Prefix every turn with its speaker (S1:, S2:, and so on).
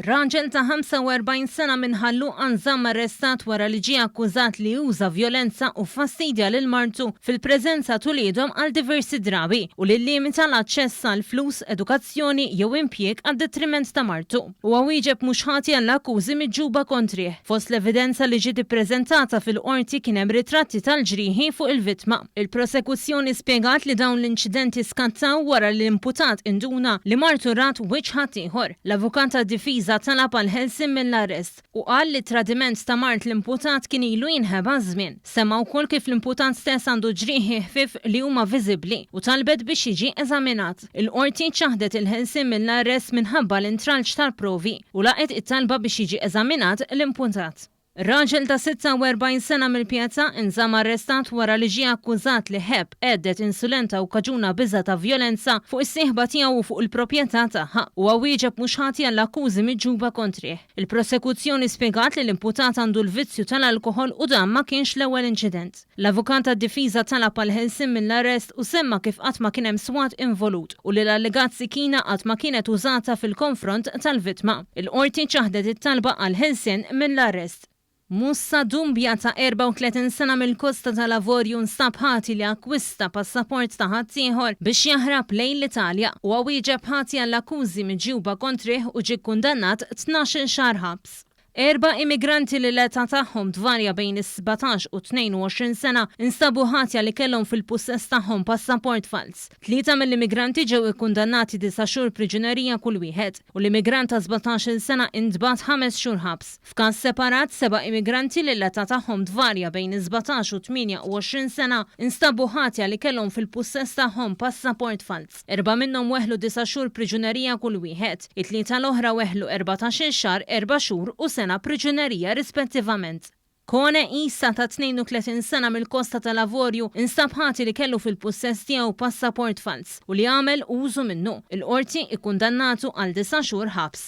S1: Raġel ta' 45 sena minn Ħal Luqa nżamm arrestat wara li ġie akkużat li uża vjolenza u ffastidja lil martu fil-preżenza t'uliedhom għal diversi drabi u li llimita l-aċċess għal flus, edukazzjoni jew impjieg għad-detriment ta' martu. Huwa wieġeb mhux ħati għall-akkużi miġjuba kontrih. Fost l-evidenza li ġiet ippreżentata fil-Qorti kien hemm ritratti tal-ġrieħi fuq il-vittma. Il-prosekuzzjoni spjegat li dawn l-inċidenti skattaw wara li l-imputat induna li martu rat wiċċ ħaddieħor. L-avukat tad-difiża talab għall-ħelsien mill-arrest u qal li t-tradiment ta' mart l-imputat kien ilu jinħeba għaż-żmien. Semma wkoll kif l-imputat stess għandu ġrieħi ħfief li huma viżibbli u talbet biex jiġi eżaminat. Il-Qorti ċaħdet il-ħelsien mill-arrest minħabba l-intralċ tal-provi u laqgħet it-talba biex jiġi eżaminat l-imputat. Raġel ta' 46 sena mill-Pietà inżamm arrestat wara li ġie akkużat li ħebb, għedded, insulenta u kkaġuna biża' ta' vjolenza fuq is-sieħba tiegħu u fuq il-proprjetà tagħha. Huwa wieġeb mhux ħati għall-akkużi miġjuba kontrih. Il-prosekuzzjoni spjegat li l-imputat għandu l-vizzju tal-alkoħol u dan ma kienx l-ewwel inċident. L-avukat tad-difiża talab għall-ħelsien mill-arrest u semma kif qatt ma kien hemm swat involut u li l-allegat sikkina qatt ma kienet użata fil-konfront tal-vittma. Il-Qorti ċaħdet it-talba għall-ħelsien mill-arrest. Moussa Doumbia ta' 34 sena mill-Kosta tal-Avorju nstab ħati li akkwista passaport ta' ħaddieħor biex jaħrab lejn l-Italja. Huwa wieġeb ħati għall-akkużi miġjuba kontrih u ġie kkundannat 12-il xahar ħabs. Erba' immigranti li l-età tagħhom tvarja bejn is-17 u 22 sena nstabu ħatja li kellhom fil-pussess tagħhom passaport falz. Tlieta mill-immigranti ġew ikkundannati disa' xhur priġunerija kull wieħed u l-immigrant ta' 17-il sena intbagħat ħames xhur ħabs. F'każ separat, seba' immigranti li l-età tagħhom tvarja bejn is-17 u 28 sena nstabu ħatja li kellhom fil-pussess tagħhom passaport falz. Erbgħa minnhom weħlu disa' xhur priġunerija kull wieħed. It-tlieta l-oħra weħlu 14-il xahar, erba' xhur u sena priġunerija rispettivament. Kone Issa ta' 32 sena mill-Kosta tal-Avorju instab ħati li kellu fil-pussess tiegħu passaport falz u li għamel użu minnu. Il-Qorti ikkundannatu għal disa' xhur ħabs.